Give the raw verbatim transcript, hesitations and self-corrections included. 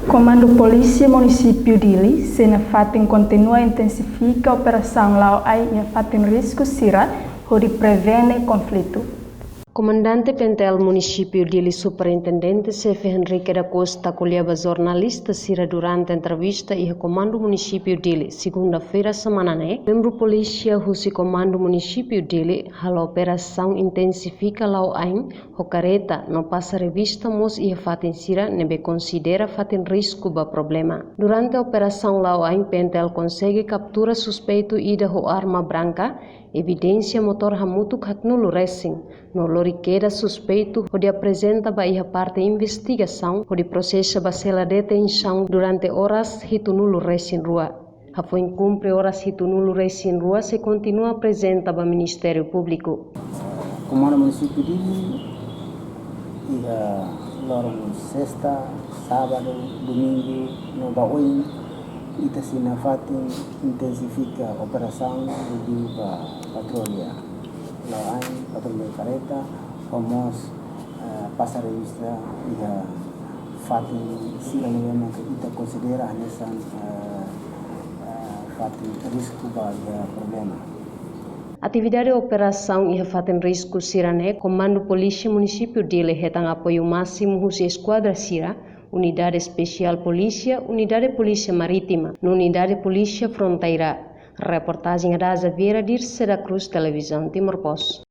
Komandu Polísia Munisípiu Dili sei nafatin kontinua intensifika operasaun la'o ain iha fatin risku sira hodi prevene konflitu. Komandante P N T L Munisípiu Dili, Superintendente Xefe Henrique da Costa, ko'alia ba jornalista sira durante entrevista iha Komandu Munisípiu Dili, segunda-feira semana ne'e. Membru polísia husi Komandu Munisípiu Dili halo operasaun intensifika la'o ain ho kareta no pasa revista mós iha fatin sira ne'ebé konsidera fatin risku ba problema. Durante operasaun la'o ain, P N T L konsege kaptura suspeitu ida ho arma branka, evidénsia motór hamutuk haatnulu resin, no lori kedas suspeitu hodi aprezenta ba iha parte investigasaun hodi prosesa ba sela detensaun durante oras hitunulu resin rua. Hafoin kumpre oras hitunulu resin rua sei kontinua aprezenta ba Ministériu Públiku. Komandu Munisípiu Dili iha loron sesta, sábadu, domingu no ba oin, ita sei nafatin intensifika operasaun liuliu ba patrulla la'o ain, patrulla kareta, ho mós, eh, pasa revista iha fatin sira ne'ebé maka ita konsidera hanesan, eh, eh, fatin risku ba iha problema. Atividade operasaun iha fatin risku sira-ne'e, Komandu Polísia Munisípiu Dili hetan apoiu másimu husi eskuadra sira, Unidade Espesiál Polísia, Unidade Polísia Marítima, no Unidade Polísia Fronteira. Reportajen Adaza Vieira, Dirce da Cruz, Televizaun Timor Post.